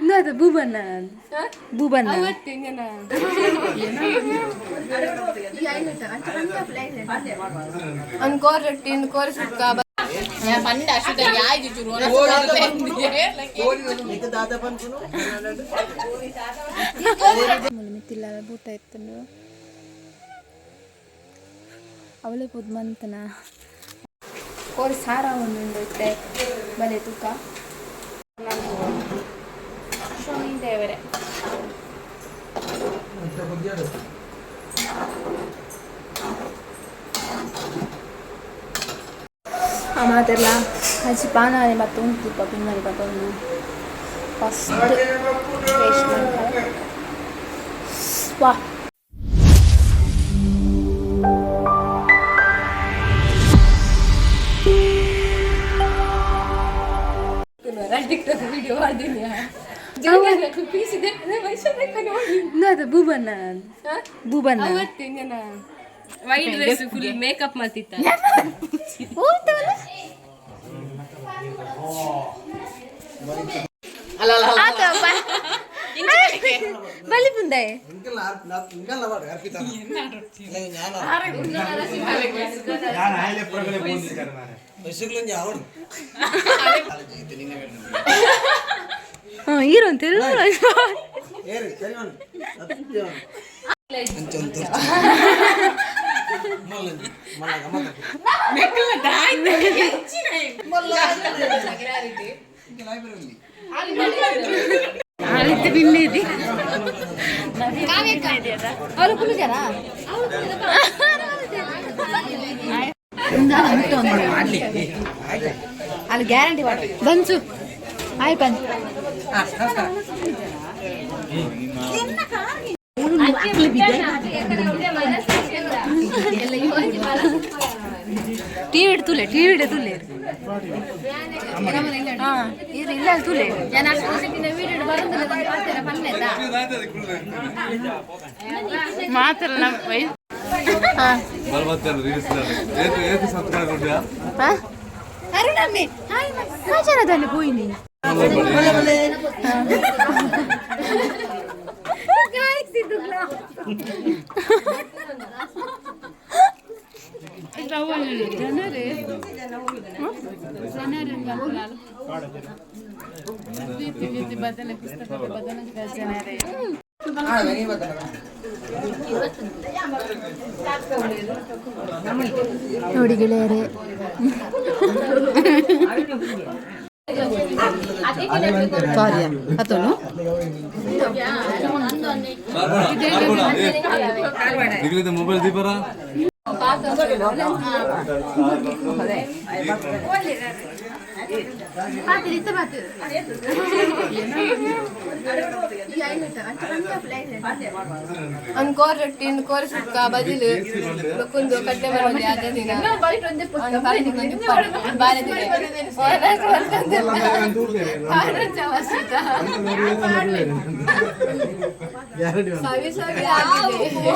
ದಾದ ಬೂಬಣ್ಣ ಬೂಬಣ್ಣ. ಒಂದು ಕೋರ್ ರೊಟ್ಟಿ, ಒಂದು ಕೋರ್ ಸುಕ್ಕ. ಪಂಡ ಅಶ್ವಿತ ಯಾಯ್ದು ಚೂರು. ಮಿತ್ತಿಲ್ಲ ಬೂಟ ಇತ್ತುಂಡು ಅವಳೆ ಪುದ್ಮಂತನ ಕೋರಿ ಸಾರ ಒಂದುಂಡು ಇತ್ತೆ ಬಲೆ ತೂಕ ಶನಿ ದೇವರೇ. ಆ ಮಾತೆರ್ಲ ಅಜ್ಜಿ ಪಾನಾನೆ ಮತ್ತು ಉಂಟು ಪಿನ್ನರಿ ಪತ್ತೊಂದು ಫಸ್ಟ್ ಟೇಸ್ಟ್ ಮಾಡ್ತಾರೆ. ವಾ. ವಿಡಿಯೋ ದಾದ ಬೂಬಣ್ಣ ಬೂಬಣ್ಣ. ವೈಟ್ ಡ್ರೆಸ್, ಫುಲ್ ಮೇಕಪ್ ಮಾಡ್ತಿತ್ತ. ಆತಪ್ಪ ಬಲಿ ಪುಂದೆ. ಯಾರು ಆಯ್ಲೆ ಪ್ರಗಳೆ ಬಂದಿದ್ದಾರೆ ಮಾರ್ರೆ. ಹಾಂ ಹೀರೋ ಅಂತ. ಬಿಲ್ಲಿದೆ. ಅವರು ಕುಳಿತಾರಾ? ಅಲ್ಲಿ ಗ್ಯಾರಂಟಿ ಬನ್ಸು ಆಯ್ ಬನ್. ಟಿವಿ ತುಲೆ, ಟಿವಿ ತುಲೆ. ಹಾಂ ಇದು ಇಲ್ಲ ತುಲೆ. ಮಾತ್ರ. ಹಾಂ. ಬಲವತ್ತೇನು ರೀಲ್ಸ್ ಏತು ಏತು ಸಬ್ಸ್ಕ್ರೈಬ್ ಉಂಟಾ? ಅರುಣಮ್ಮೆ ಹಾಯ್. ಮಾಚಾರದಲ್ಲಿ ಪೋಯಿನಿ. ನೋಡಿ ಗೆಳೆಯರೇ. ಸಾರಿಯಾ ಅತನು. ನಿಗಲಿದ ಮೊಬೈಲ್ ದೀಪರ. ಒಂದು ಕೋರ್ ರೊಟ್ಟಿ, ಒಂದು ಕೋರ್ ಸುಕ್ಕ, ಬದಿಲು ಬೊಕ್ಕೊಂದು ಕಡ್ಲೆ ಬರೋದು ಅದ ದಿನ ಅವ್ನು ಬಾಳೆ ಬಾಳೆ ಸವಿ ಸವಿ ಆಗಿದೆ.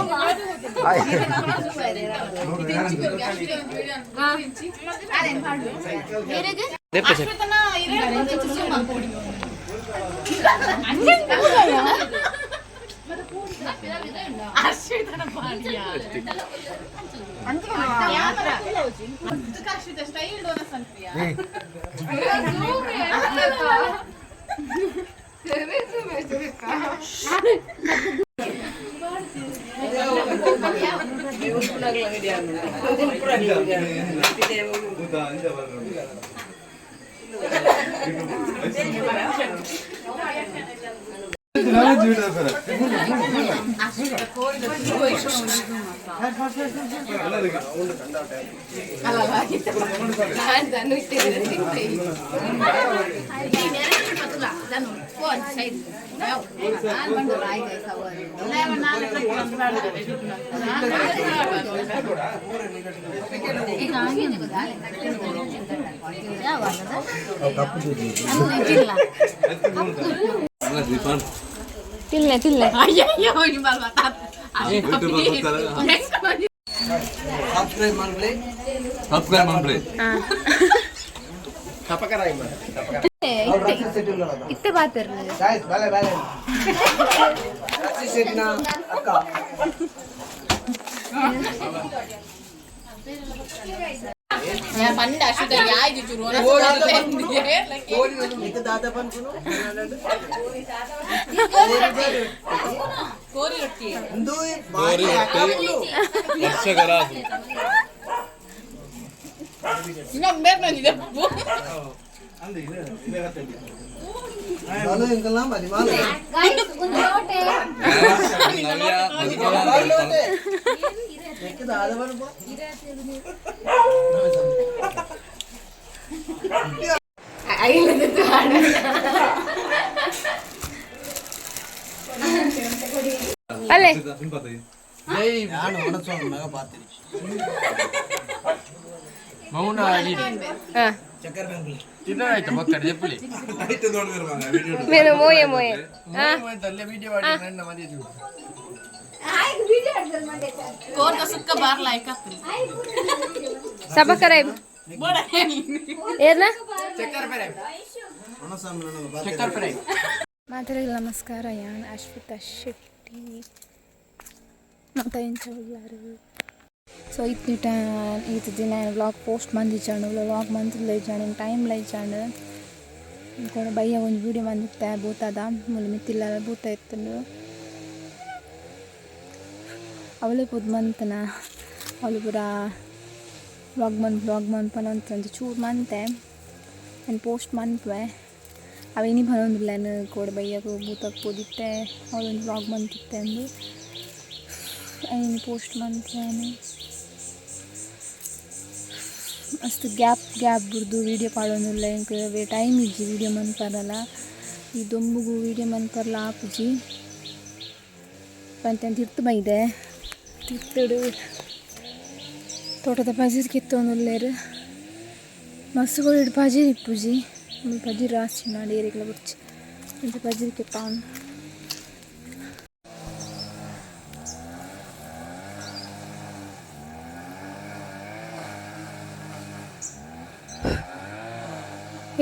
ತಿನ್ಲೆ ತಿನ್ಲೆ. ಯೂಟ್ಯೂಬ್. ಸಬ್ಸ್ಕ್ರೈಬ್ ಮಾಡಲಿ. ಸಬ್ಸ್ಕ್ರೈಬ್ ಮಾಡ್ರಿ. ಇತ್ತೆ ಬಾತಿರ್ಲಿ. ಪಂಡ ಅಶ್ವಿತ ಯಾಯ್ದು ಚೂರು ಕೋರಿ ರೊಟ್ಟಿ. ಕೋರಿ ರೊಟ್ಟಿ ವರ್ಷಗರಾಜು. ಇನ್ನೊಂದು ಬೇರೆ ಬಂದಿದೆ. ನವ್ಯ ಮಧುಮಲ. ಅಲ್ಲೇ. ಸಿಂಪತಿ. ಮೇನು ಮೋಯೆ ಮೋಯೆ. ಕೋರ್ದ ಸುಕ್ಕ ಬಾರ್ಲ ಆಯ್ಕ. ಸಬಕರ ಏರ್ನ. ಮಾತರಿಗಳ ನಮಸ್ಕಾರ. ಯಾನ್ ಅಶ್ವಿತಾ ಶೆಟ್ಟಿ. ಮತ್ತು ಎಂಚ ಉಲ್ಲಾರು? ಸೊ ಇತ್ನಿಟ ಈತ ದಿನ ವ್ಲಾಗ್ ಪೋಸ್ಟ್ ಮಂದಿಜ್ಜಾಂಡ್, ವ್ಲಾಗ್ ಮಂತುಲ್ಲ ಇಜ್ಜಾಂಡ್, ಟೈಮ್ ಲ ಇಜ್ಜಾಂಡ್. ಕೂಡ ಬಯ್ಯ ಒಂಜಿ ವೀಡಿಯೋ ಮಂದಿತ್ತೆ. ಬೂತದ ಮೂಲು ಮಿತ್ತಿಲ್ಲ ಬೂತ ಇತ್ತುಂಡು. ಅವಳೆ ಪೂದ್ ಮಂತನ ಅವಳು ಪೂರ ವ್ಲಾಗ್ ಮಂತ್ ವ್ಲಾಗ್ ಮಂತ್ ಪನೊಂತು ಒಂಜಿ ಚೂರು ಮಂತೆ, ಆ್ಯಂಡ್ ಪೋಸ್ಟ್ ಮನ್ಪುವೆ. ಅವ ಇನಿ ಬರೋಂದಿಲ್ಲ ಕೋಡೆ ಬಯ್ಯಗ್ ಬೂತಕ್ ಪೋದಿತ್ತೆ, ಅವಳೊಂದು ವ್ಲಾಗ್ ಮಂತಿತ್ತೆ ಅಂದು ಐನ್ ಪೋಸ್ಟ್ ಮನ್ಪುವೆ. ಮಸ್ತ್ ಗ್ಯಾಪ್ ಗ್ಯಾಪ್ ಬುಡ್ದು ವೀಡಿಯೋ ಪಾಡೊಂದುಲ್ಲೆ. ಎಂಕ್ ಟೈಮ್ ಇಜ್ಜಿ ವೀಡಿಯೋ ಮನ್ಪರಲ. ಈ ದೊಂಬುಗು ವೀಡಿಯೋ ಮನ್ಪರ್ಲ ಆಪುಜಿ. ಪಂತೆ ತಿರ್ತು ಬೈದೆ. ತಿರ್ತುಡು ತೋಟದ ಪಜಿರ್ ಕಿತ್ತೊಂದುಲ್ಲೆರ್. ಮಸ್ತ್ ಕೋಡಿಡ್ ಪಜಿರ್ ಇಪ್ಪುಜಿ. ಮೂಲು ಪಜಿರ್ ರಾಶಿ ಉಂಡು, ಏರೆಗ್ಲ ಬೊಡ್ಚಿ ಅಂಚ ಪಜಿರ್ ಕಿತ್ತೊಂದು.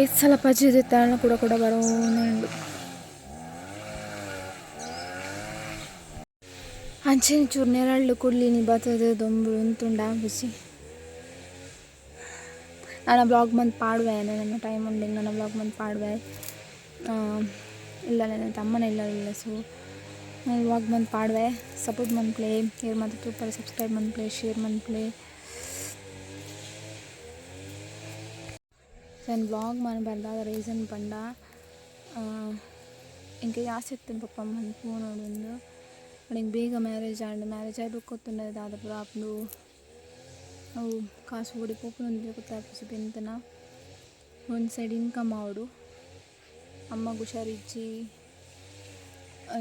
ಏತ್ ಸಲ ಪಜಿರ್ ದೆತ್ತಾಂಡ ಕುಡ ಕುಡ ಬರೋನೆ ಉಂಡು. ಅಂಚನೆ ಚೂರು ನೆರಳು ಕುಡ್ಲಿನಿ ಬತ್ತದ. ದೊಂಬು ಉಂತುಂಡ ಆಪುಜಿ. ನನ ವ್ಲಾಗ್ ಮಂತ್ ಪಾಡುವೆ. ನನ್ನ ಟೈಮ್ ಉಂಡು, ನನ್ನ ವ್ಲಾಗ್ ಮಂತ್ ಪಾಡುವೆ. ಇಲ್ಲ, ನನ್ನ ತಮ್ಮನ ಇಲ್ಲ ಇಲ್ಲ. ಸೊ ನಾನು ವ್ಲಾಗ್ ಮಂತ್ ಪಾಡುವೆ. ಸಪೋರ್ಟ್ ಮನ್ಪ್ಲೆ. ಏರ್ ಮಾತ ತೂಪರೆ ಸಬ್ಸ್ಕ್ರೈಬ್ ಮನ್ಪ್ಲೆ, ಶೇರ್ ಮನ್ಪ್ಲೆ. ಸೊ ನಾನು ವ್ಲಾಗ್ ಮನ್ಪರ್ದಾದ ರೀಸನ್ ಪಂಡ, ಎಂಕ್ ಆಸೆ ಇತ್ತುಂಡು ಪಪ್ಪ ಅಮ್ಮನ ಪೋನೊಡುಂದು. ಬಟ್ ಎಂಕ್ ಬೇಗ ಮ್ಯಾರೇಜ್ ಆಂಡ್. ಮ್ಯಾರೇಜ್ ಆಯಿ ಬೊಕ್ಕ ಗೊತ್ತುಂಡು ದಾದ ಪೂರ ಆಪುಂಡು. ಅವು ಕಾಸು ಓಡೆ ಪೋಪುಂಡು ಗೊತ್ತಾಪುಜಿ. ಬೆಂತನ ಒಂಜಿ ಸೈಡ್ ಇನ್ಕಮ್ ಆವೊಡು. ಅಮ್ಮಗ್ ಹುಷಾರಿಜ್ಜಿ,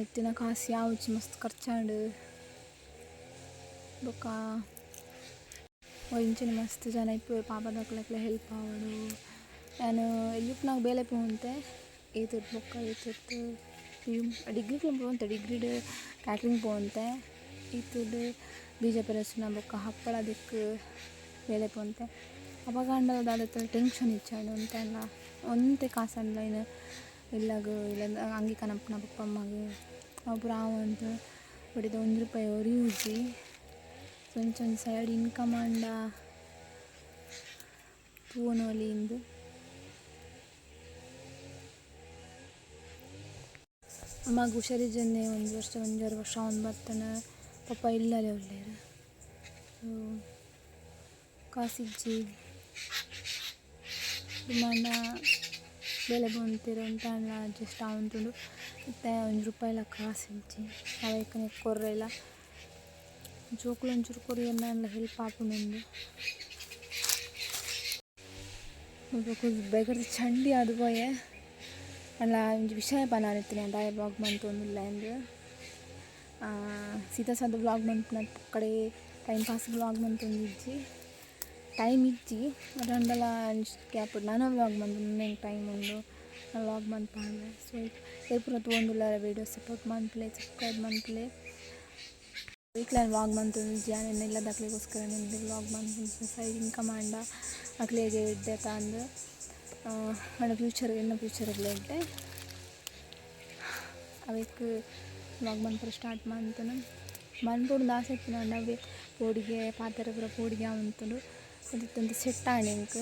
ಇತ್ತಿನ ಕಾಸು ಯಾವುಜಿ, ಮಸ್ತ್ ಖರ್ಚಾಂಡ್. ಬೊಕ್ಕ ಇಂಚನೆ ಮಸ್ತ್ ಜನ ಇಪ್ಪುವೆರ್ ಪಾಪದಕ್ಲೆಗ್ಲ ಹೆಲ್ಪ್ ಆವೊಡು. ಯಾನ್ ಎಲ್ಯ ಬೇಲೆ ಪೋವೊಂತೆ. ಏತುರ್ದು ಬೊಕ್ಕ ಏತುರ್ದು ಡಿಗ್ರಿ ಪೋವೊಂತೆ, ಡಿಗ್ರಿಡ್ ಕ್ಯಾಟ್ರಿಂಗ್ ಪೋವೊಂತೆ. ಇತ್ತುಡ್ ಬೀಜ ಪೆರಸುನ ಬೊಕ್ಕ ಹಪ್ಪಳ ದಿಕ್ಕ್ ಬೇಲೆ ಪೋವೊಂತೆ. ಅಪಗಾಂಡ ದಾದ ಟೆನ್ಷನ್ ಇಜ್ಜಾಂಡ್. ಒಂತೆ ಆಂಡ ಒಂತೆ ಕಾಸಂಡಲ ಐನ್ ಇಲ್ಲಗ್ ಇಲ್ಲ ಅಂಗಿ ಕನಪುನ ಪಪ್ಪ ಅಮ್ಮಗ್ ಅವು ಪೂರ ಆವೊಂದು. ಬಟ್ ಇತ್ತೆ ಒಂಜಿ ರೂಪಾಯಿ ಒರಿಯುಜಿ. ಸೊ ಇಂಚ ಒಂಜಿ ಸೈಡ್ ಇನ್ಕಮ್ ಆಂಡ ತೂವೊನೊಲಿ ಇಂದ್. ಅಮ್ಮಗ್ ಹುಷಾರಿಜ್ಜಂದೆ ಒಂಜಿ ವರ್ಷ ಒಂಜರೆ ವರ್ಷ ಆವೊಂದು ಬತ್ತುಂಡು. ಪಪ್ಪ ಇಲ್ಲಲೇ ಉಲ್ಲೆರ್. ಕಾಸಿಜ್ಜಿ. ದುಂಬಾಂಡ ಬೇಲೆ ಪೋವೊಂತೆರ್, ಒಂತೆ ಆಂಡಲ ಅಡ್ಜಸ್ಟ್ ಆವೊಂದುಂಡು. ಇತ್ತೆ ಒಂಜಿ ರೂಪಾಯಿಲ ಕಾಸಿಜ್ಜಿ. ಅವೆಕ್ ಕೊರ್ರೆಲ ಜೋಕುಲು ಒಂಚೂರು ಕೊರಿಯೆರ್ಂಡಲ ಹೆಲ್ಪ್ ಆಪುಂಡು. ಮುಲ್ಪ ಬೆಗರ್ದ ಚಂಡಿ ಆದ್ ಪೋಯೆ. ಆಂಡ ಒಂಜಿ ವಿಷಯ ಪನೊಂದಿತ್ತಿನಿ, ದಾಯೆ ವ್ಲಾಗ್ ಮಂತೊಂದುಲ್ಲೆ ಇಂದ್. ಸೀದಾ ಸಾದ ವ್ಲಾಗ್ ಮನ್ಪುನ ಕಡೆ ಟೈಮ್ ಪಾಸ್ ವ್ಲಾಗ್ ಮಂತೊಂದಿಜ್ಜಿ, ಟೈಮ್ ಇಜ್ಜಿ. ಬಟ್ ಒಂಜಿ ಗ್ಯಾಪ್ ನನ ವ್ಲಾಗ್ ಮನ್ಪುನ ಎಂಕ್ ಟೈಮ್ ಉಂಡು, ವ್ಲಾಗ್ ಮನ್ಪುನ. ಸೊ ಏರ್ ಪೂರ ತೂವೊಂದುಲ್ಲೆರ್ ವಿಡಿಯೋ ಸಪೋರ್ಟ್ ಮನ್ಪುಲೆ, ಸಬ್ಸ್ಕ್ರೈಬ್ ಮನ್ಪುಲೆ. ವೀಕ್ಲನ್ ವ್ಲಾಗ್ ಮಂತೊಂದು ಯಾನ್ ಎನ್ನ ಇಲ್ಲದಕ್ಲೆಗೋಸ್ಕರ ನಿಂದು ವ್ಲಾಗ್ ಮಂತೊಂದು ಸೈಡ್ ಇನ್ಕಮ್ ಆಂಡ ಅಕ್ಲೆಗ್ ಎಡ್ಡೆ ಅಂದ್ ಪಂಡ ಫ್ಯೂಚರ್ ಎನ್ನ ಫ್ಯೂಚರ್ಗ್ಲ ಎಡ್ಡೆ ಅವೆಕ್ ವ್ಲಾಗ್ ಮನ್ಪರೆ ಸ್ಟಾರ್ಟ್ ಮಂತುನು ಮನ್ಪೊಡು ಆಸೆ ಇತ್ತಿನ ಆಂಡ ಅವ್ವೆ ಪೋಡಿಗೆ ಪಾತೆರ ಪೂರ ಪೋಡಿಗೆ ಆವೊಂತುಂಡು ಒಂತೆ ಸೆಟ್ ಆಂಡ್ ಎಂಕ್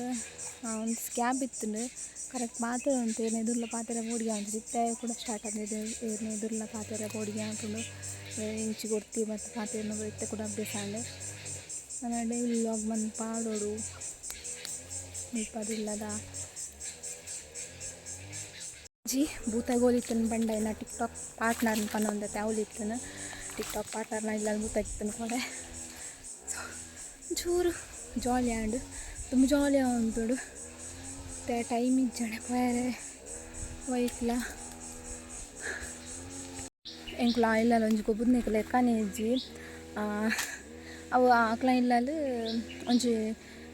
ಒಂತೆ ಗ್ಯಾಪ್ ಇತ್ತುಂಡು ಕರೆಕ್ಟ್ ಪಾತೆರ ಉಂತು ಇರ್ನ ಎದುರುಲ ಪಾತೆರ ಪೋಡಿಗೆ ಆವೊಂದು ಇತ್ತೆ ಕೂಡ ಸ್ಟಾರ್ಟ್ ಆತುಂಡು ಇರ್ನ ಎದುರುಲ ಪಾತೆರ ಪೋಡಿಗೆ ಆಪುಂಡು ಇಂಚಿ ಕೊರ್ತಿ ಬತ್ತ್ ಪಾತೆರ್ನ ಇತ್ತೆ ಕೂಡ ಅಭ್ಯಾಸ ಆಂಡ್ ನನ ಡೈಲಿ ವ್ಲಾಗ್ ಮಂತ್ ಪಾಡೊಡು ಮುಲ್ಪದ ಜಿ ಭೂತಗೋಲ್ ಇತ್ತುಂಡು ಪಂಡ ಎನ್ನ ಟಿಕ್ ಟಾಕ್ ಪಾರ್ಟ್ನರ್ ಪನೊಂದತ್ತೆ ಅವ್ಲು ಇತ್ತುಂಡು ಟಿಕ್ ಟಾಕ್ ಪಾರ್ಟ್ನರ್ನ ಇಲ್ಲಲ್ ಭೂತ ಇತ್ತುಂಡು ಕೋಡೆ. ಸೊ ಒಂಚೂರು ಜಾಲಿ ಆಂಡ್ ತುಂಬ ಜಾಲಿ ಆವೊಂದುಂಡು ಇತ್ತೆ ಟೈಮ್ ಇಜ್ಜಂಡ ಪೋಯೆರೆ ವೈಕ್ಲ ಎಂಕುಲು ಆ ಇಲ್ಲಲ್ ಒಂಜಿ ಗೊಬ್ಬುದನೆಕ್ ಲೆಕ್ಕನೆ ಇಜ್ಜಿ. ಅವು ಅಕ್ಲ ಇಲ್ಲಲ್ ಒಂಜಿ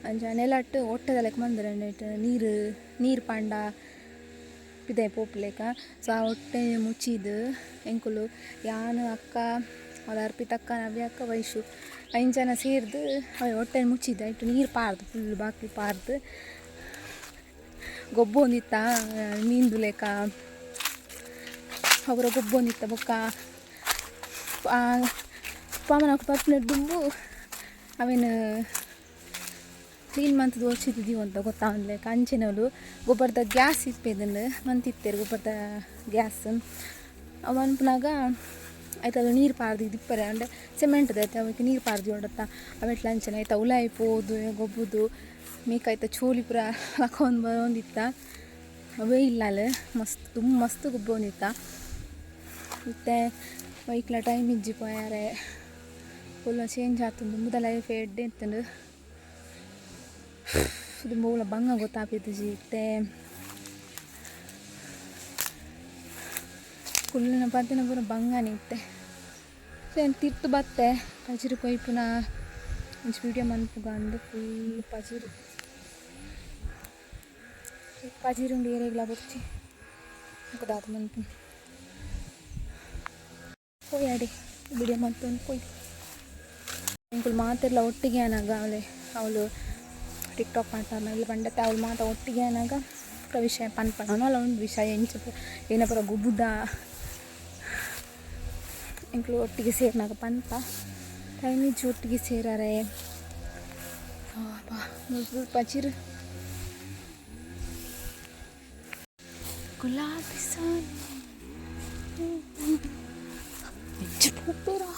ಅಂಚ ನೆಲಟ್ ಒಟ್ಟೆದ ಲೆಕ್ಕ ಮಲ್ದೆರ್ ಐಟ್ ನೀರು ನೀರು ಪಂಡ ಪಿದಾಯಿ ಪೋಪುಲೆಕ. ಸೊ ಆ ಒಟ್ಟೆ ಮುಚ್ಚಿದ್ ಎಂಕುಲು ಯಾನ್ ಅಕ್ಕ ಅವ್ಲು ಅರ್ಪಿತ ಅಕ್ಕ ನವ್ಯ ಅಕ್ಕ ವೈಶು ಐನ್ ಜನ ಸೇರ್ದ್ ಅವೆ ಒಟ್ಟೆ ಮುಚ್ಚಿದ್ ಐಟ್ ನೀರು ಪಾರ್ದ್ ಫುಲ್ ಬಾಕಿಲ್ ಪಾರ್ದ್ ಗೊಬ್ಬೊಂದಿತ್ತ ಮೀನ್ದು ಲೆಕ್ಕ ಅವರ ಗೊಬ್ಬೊಂದಿತ್ತ ಬೊಕ್ಕ ಪಾಮನಕ್ಲು ಪರ್ಪುನೆಡ್ ದುಂಬು ಅವೆನ್ ಕ್ಲೀನ್ ಮಂತ್‌ದ್ ಒಚ್ಚಿದ್ ದೀವೊಂತ ಗೊತ್ತಾವಂದಿಲೆಕ ಅಂಚೆನವ್ಲು ಗೊಬ್ಬರದ ಗ್ಯಾಸ್ ಇಪ್ಪೆದ್ಂಡ್ ಮಂತಿತ್ತೆರ್ ಗೊಬ್ಬರದ ಗ್ಯಾಸ್ ಅವು ಮನ್ಪುನಗ ಐತ ನೀರು ಪಾರ್ದ್ ಇಪ್ಪರೆ ಅಂಡ ಸಿಮೆಂಟ್‌ದ ಐತ ಅವೆಕ್ ನೀರು ಪಾರ್ದ್ ದೀವೊಡತ್ತ ಅವೆಟ್ಲ ಅಂಚನೆ ಐತ ಉಲಾಯಿ ಪೋದು ಗೊಬ್ಬುದು ಮೇಕ್ ಐತ ಚೋಲಿ ಪೂರ ಲಕ್ಕೊಂದು ಬರೊಂದಿತ್ತ ಅವೇ ಇಲ್ಲಲ್ ಮಸ್ತ್ ತುಂಬ ಮಸ್ತ್ ಗೊಬ್ಬೊಂದಿತ್ತ ಇತ್ತೆ ಒಯ್ಕ್ಲ ಟೈಮ್ ಇಜ್ಜಿ ಪೋಯೆರೆ ಫುಲ್ ಚೇಂಜ್ ಆತುಂಡು ದುಂಬುದ ಲೈಫ್ ಎಡ್ಡೆ ಇತ್ತುಂಡು ದುಂಬು ಒವ್ಲ ಬಂಗ ಗೊತ್ತಾಪಿತ್ತಿಜಿ ಇತ್ತೆ ಕುಲ್ಲುನ ಪತ್ತಿನ ಪೂರ ಬಂಗನೆ ಇತ್ತೆ. ಸೊ ಯಾನ್ ತಿರ್ತ್ ಬತ್ತೆ ಪಜಿರು ಕೊಯ್ಪುನ ಒಂಜಿ ವೀಡಿಯೋ ಮನ್ಪುಗ ಅಂದ್ ಫುಲ್ ಪಜಿರು ಪಜಿರು ಉಂಡು ಏರೆಗ್ಲ ಬೊರ್ಚಿ ಬೊಕ ದಾದ ಮನ್ಪುನು ಪೋಯಡೆ ವೀಡಿಯೋ ಮಂತೊಂದು ಪೋಯ್. ಎಂಕುಲು ಮಾತೆರ್ಲ ಒಟ್ಟಿಗೆ ಆನಗ ಅವಳೆ ಅವ್ಲು ಟಿಕ್ ಟಾಕ್ ಪಾರ್ಟ್ನರ್ನ ಇಲ್ಲ ಪಂಡತ್ತೆ ಅವ್ಲು ಮಾತ ಒಟ್ಟಿಗೆ ಆನಗ ಪೂರ ವಿಷಯ ಪನ್ಪನ ನನಲ ಉಂಡು ವಿಷಯ ಎಂಚ ಏನ ಪೂರ ಗೊಬ್ಬುದ ಎಂಕುಲು ಒಟ್ಟಿಗೆ ಸೇರ್ನಾಗ ಪನ್ಪ ಟೈಮ್ ಇಜ್ಜಿ ಒಟ್ಟಿಗೆ ಸೇರರೆ. ಅಬ್ಬಾ ಫುಲ್ ಪಜಿರು ಗುಲಾಬಿ ಎಂಚ ಪೋಪೆರಾ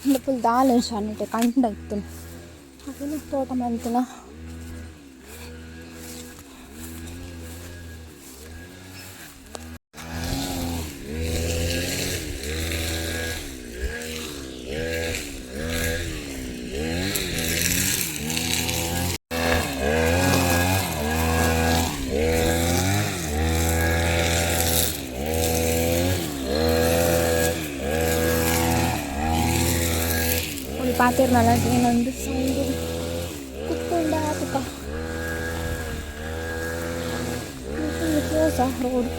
ಉಂದು ಫುಲ್ ದಾಲ ಅಂಚ ಕಂಡ ಇತ್ತುಂಡು ಅವೆನ್ ತೋಟ ಮಂತುನ. ಪಾತೆರ್ನಲ ಏನೊಂದು ಸೌಂಡು ಕುತ್ಕೊಂಡ ತುಕ ಫುಲ್ ಕ್ಲೋಸಾ ರೋಡ್.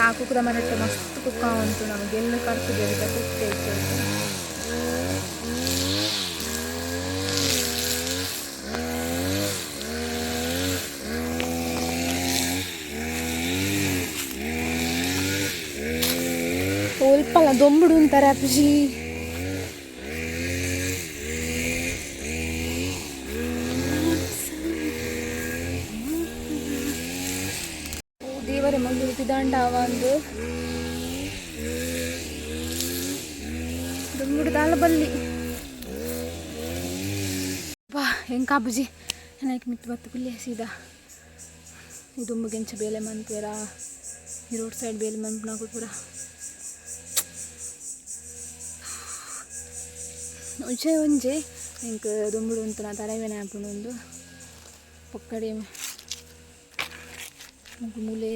ಆ ಕುಕ್ಕುದ ಮರಟ್ ಮಸ್ತ್ ಕುಕ್ಕ ಉಂಟು ನಮಗೆ ಎಲ್ಲ ಕಡ್ತುದೆರ್ ಕುಕ್ಕೆ ಒಲ್ಪಲ ದೊಂಬುಡು ಉಂತಾರೆ ಅಪ್ಪುಜಿ. ದೇವರೇ ಮಂಗಳೂರು ಪಿದಾಂಡ ಒಂದು ದುಂಬುಡು ದಾಲ ಬಲ್ಲಿ ಬಾ ಎಂಕಾಬುಜಿ ನನಗೆ ಮಿತ್ತು ಬತ್ತು ಕುಲ್ಲೆ ಸೀದಾ. ಈ ದುಂಬುಗೆಂಚ ಬೇಲೆ ಮನ್ಪುವೆರಾ ಈ ರೋಡ್ ಸೈಡ್ ಬೇಲೆ ಮನ್ಪುನಕುಲು ಪೂರ ಒಂಜೆ ಒಂಜೆ ಎಂಕ್ ದುಂಬುಡು ಉಂತುನ ತರವೇನೆ ಆಪುಂಡು ಉಂದು ಪೊಕ್ಕಡೆ ಮೂಲೆ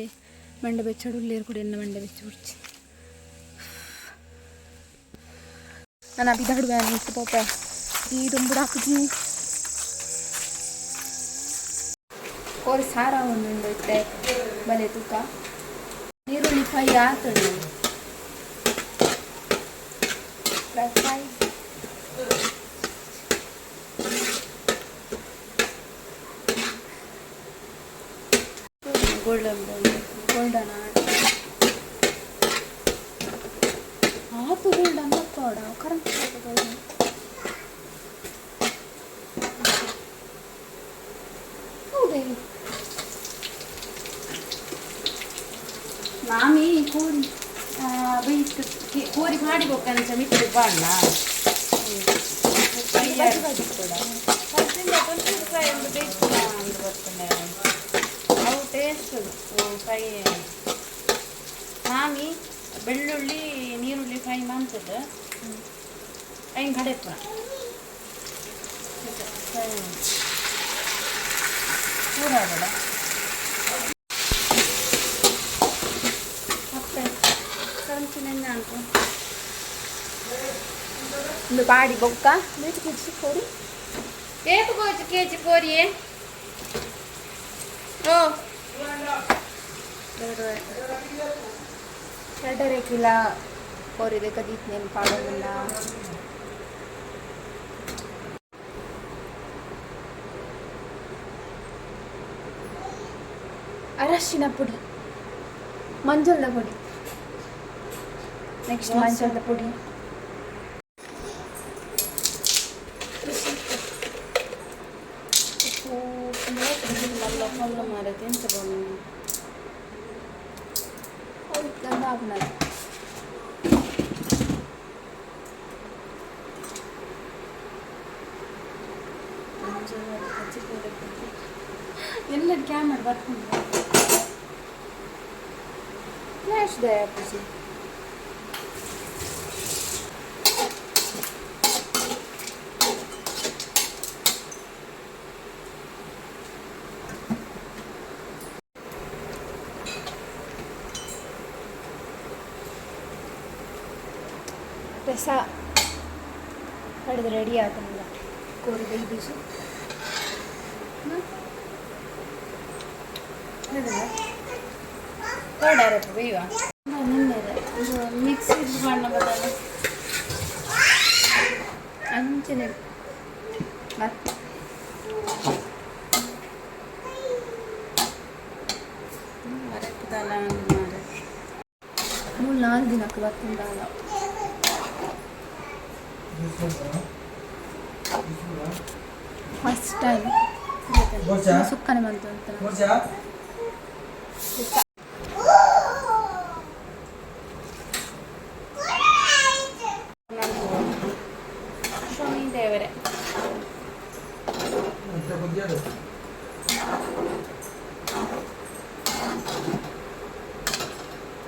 ಮಂಡೆ ಬೆಚ್ಚಡ್ ಉಲ್ಲೆರ್ ಕೂಡ ಎನ್ನ ಮಂಡೆ ಬೆಚ್ಚ ಬೊಡ್ಚಿ. ನಾನು ಬಿದಾಡುವೆ ಇತ್ತು ಪೋಪೆ ಈ ದುಂಬುಡಾಕುಜಿ ಕೋರಿ ಸಾರ ಒಂದೊಂದು ಇತ್ತೆ ಬಲೆ ತೂಕ ನೀರುಳ್ಳಿ ಫ್ರೈ ಆತಡು ಫ್ರೈ ಗೋಲ್ಡನ್ ಗೋಲ್ಡನ್ ಆತು ಗೋಲ್ಡನ್ ತೋಡ ಕರಂತ ಗೋಲ್ಡನ್ ಹೌದೇ. ಮಾಮಿ ಕೋರಿ ಬೈಕ್ ಕೋರಿ ಮಾಡಿ ಬೊಕ್ಕಂಚ ಮಿತ್ತು ಬಾಣ. ಬಜ್ಜಿ ಬಜ್ಜಿ ಕೂಡ. ಫ್ರೈ ಒಂದು ಬೇಕು ಅಂತ ಬರ್ತದೆ ಅವು ಟೇಸ್ಟ್ ಫ್ರೈ. ಮಾಮಿ ಬೆಳ್ಳುಳ್ಳಿ ನೀರುಳ್ಳಿ ಫ್ರೈ ಮಾಡ್ತದೆ ಐನ್ ಕಡೆಪ್ಪ ಫ್ರೈ ಪೂರ ಬೇಡ. ಮತ್ತೆ ಕಂಚಿನ ಅಂಟು. ಒಂದು ಪಾಡಿ ಬೊಕ್ಕ ಮೇಚು ಕೆಜಿ ಕೋರಿ. ಏತು ಕೋಚು ಕೆಜಿ ಕೋರಿ? ಓ. 2.5 ಕಿಲ ಕೋರಿದೆ ಕದೀತ್ ನೇನು ಪಾಡೋದಿಲ್ಲ. ಅರಶಿನ ಪುಡಿ, ಮಂಜಲ್ದ ಪುಡಿ, ನೆಕ್ಸ್ಟ್ ಮಂಜಲ್ದ ಪುಡಿ. ಉಪ್ಪು. ಮಲ್ಲ ಮಲ್ಲ ಮಾರೈತೆ ಎಂತ ಬಂದು. ಗಂಧ ಆಪುನದು. ಎಲ್ಲ ಕ್ಯಾಮರಾ ಬರ್ಕೊಂಡು. ಫ್ಲ್ಯಾಶ್ ದಯಾಪುಜಿ. ರಸ ಕಡ್ದು ರೆಡಿ ಆತನಲ್ಲ ಕೋರಿ ಬೈದಿಸಿ. ತೋಡಾರಪ್ಪ ಬೇಯ್ವ ನಿನ್ನೆ ಇದು ಮಿಕ್ಸಿ ಬಣ್ಣ ಬದಲು. ಅಂಚನೆ ಮತ್ತೆ. ಮರಕ್ಕದಲ್ಲ ಮಾರೆ. 3-4 ದಿನಕ್ಕೆ ಬರ್ತುಂಡಾಲ. ಫಸ್ಟ್ ಟೈಮ್ ಸುಕ್ಕನೆ ಬಂತು ಅಂತ. ಶನಿ ದೇವರೇ.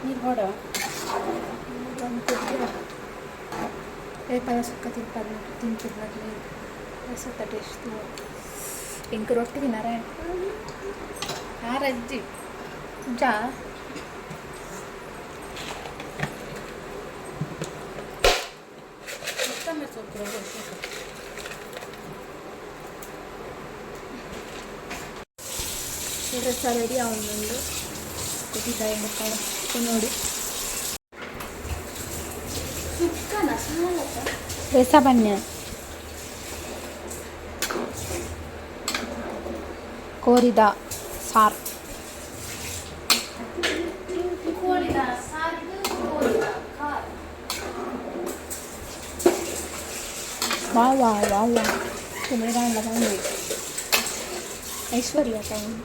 ನೀರು ಕೊಡು. ಒಂದು ಕುದಿಯ ಏಪಲ ಸುಕ್ಕ ತಿನ್ಪದ ತಿಂತಿದ್ನಕ್ಲೆ ರಸತ್ತ ಟೇಸ್ಟ್. ಎಂಕ್ ರೊಟ್ಟಿ ತಿನ್ನರೆ. ಆರಜ್ಜಿ. ಜಾ. ಕೊತ್ತಂಬರಿ ಸೊಪ್ಪು. ರಸ ರೆಡಿ ಆವೊಂದುಂಡು ಕುದಿತಾ ಬೊಕ್ಕ ನೋಡಿ. ಸುಕ್ಕನ ಸಾಲತ್ತ. ರಸ ಬನ್ಯ ಕೋರಿದ ಸಾರು. ಕೋಳಿದ ಸಾರಿಗೆ ಕೋಳಿದ ಖಾರ. ವಾ ವಾ ವಾ ವಾ ತುಮರೆಗಾಂಡ್ಲ ಬಂದು ಐಶ್ವರ್ಯ ಟೈಮ್.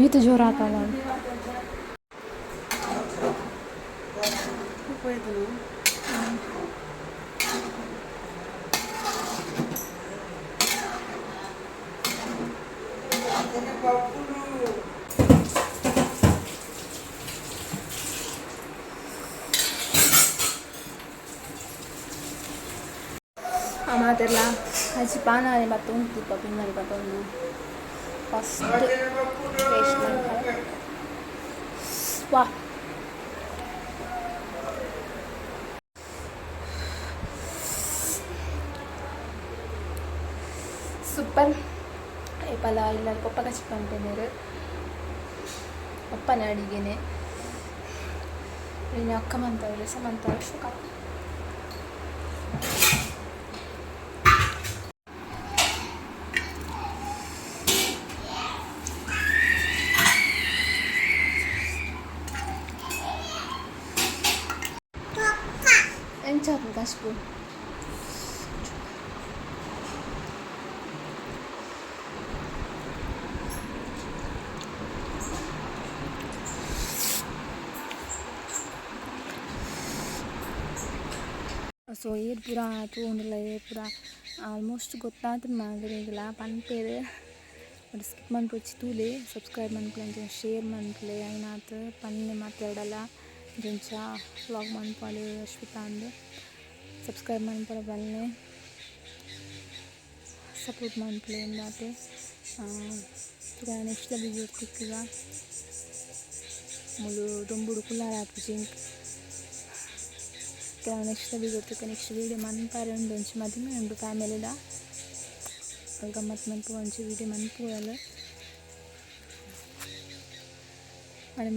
ಈತ ಜೋರು ಆತಲ್ಲ. ಆ ಮಾತೆರ್ಲ ಅಜ್ಜಿ ಪಾನಾನೆ ಬತ್ತೊಂದು ಪಿನ್ನನೆ ಬತ್ತೊಂದು ಫಸ್ಟ್ ಟೇಸ್ಟ್ ಮಾಡ್ತಾರೆ. ವಾ ಸೂಪರ್. ಏಪಲ ಇಲ್ಲ ಪಪ್ಪ ಕಚ್ ಪಂಪೆನೇರು ಪಪ್ಪನ ಅಡಿಗೆನೆ. ಇನ್ನು ಅಕ್ಕ ಮಂತವ್ರು ರಸ ಮಂತವ್ರು ಶೋಕ. ಎಂಚ ಕಶ್ಪು. ಸೊ ಏರ್ ಪೂರ ತೂಂಡಲ ಏರ್ ಪೂರ ಆಲ್ಮೋಸ್ಟ್ ಗೊತ್ತಾತು ಮಾತೆರೆಗ್ಲ ಪನ್ಪೆರ್. ಬಟ್ ಸ್ಕಿಪ್ ಮನ್ಪೊಡ್ಚಿ, ತೂಲೆ, ಸಬ್ಸ್ಕ್ರೈಬ್ ಮನ್ಪುಲೆ, ಅಂಚನೆ ಶೇರ್ ಮನ್ಪುಲೆ. ಆಯ್ನಾತ್ ಪನ್ನೆ ಮಾತೆರ್ಡಲ ಇಂಚ ವ್ಲಾಗ್ ಮನ್ಪುವಲ್ ಅಶ್ವಿತಾ ಅಂದ್. ಸಬ್ಸ್ಕ್ರೈಬ್ ಮನ್ಪುಲೆ ಬನ್ನೆ, ಸಪೋರ್ಟ್ ಮನ್ಪುಲೆ ಇಂದಾತೆ. ನೆಕ್ಸ್ಟ್ ವಿಡಿಯೋ ತಿಕ್ಕುಗ. ಮೂಲು ದೊಂಬುಡು ಕುಲ್ಲಾರ ಆಪುಜಿ. ನೆಕ್ಸ್ಟ್ ವಿಡಿಯೋ ತಿಕ್ಕ. ನೆಕ್ಸ್ಟ್ ವಿಡಿಯೋ ಮನ್ಪರೆ ಉಂಡು. ಒಂಜಿ ಮದಿಮೆ ಉಂಡು ಫ್ಯಾಮಿಲಿದ. ಗಮ್ಮತ್ ಮನ್ಪು ಒಂಜಿ ವಿಡಿಯೋ ಮನ್ಪುವಲ್.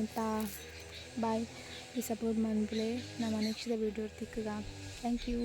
ಮುಟ್ಟ ಬಾಯ್. ಈ ಸಪೋರ್ಟ್ ಮನ್ಪುಲೆ. ನಮ್ಮ ನೆಕ್ಸ್ಟ್ ವಿಡಿಯೋ ತಿಕ್ಕುಗ. Thank you.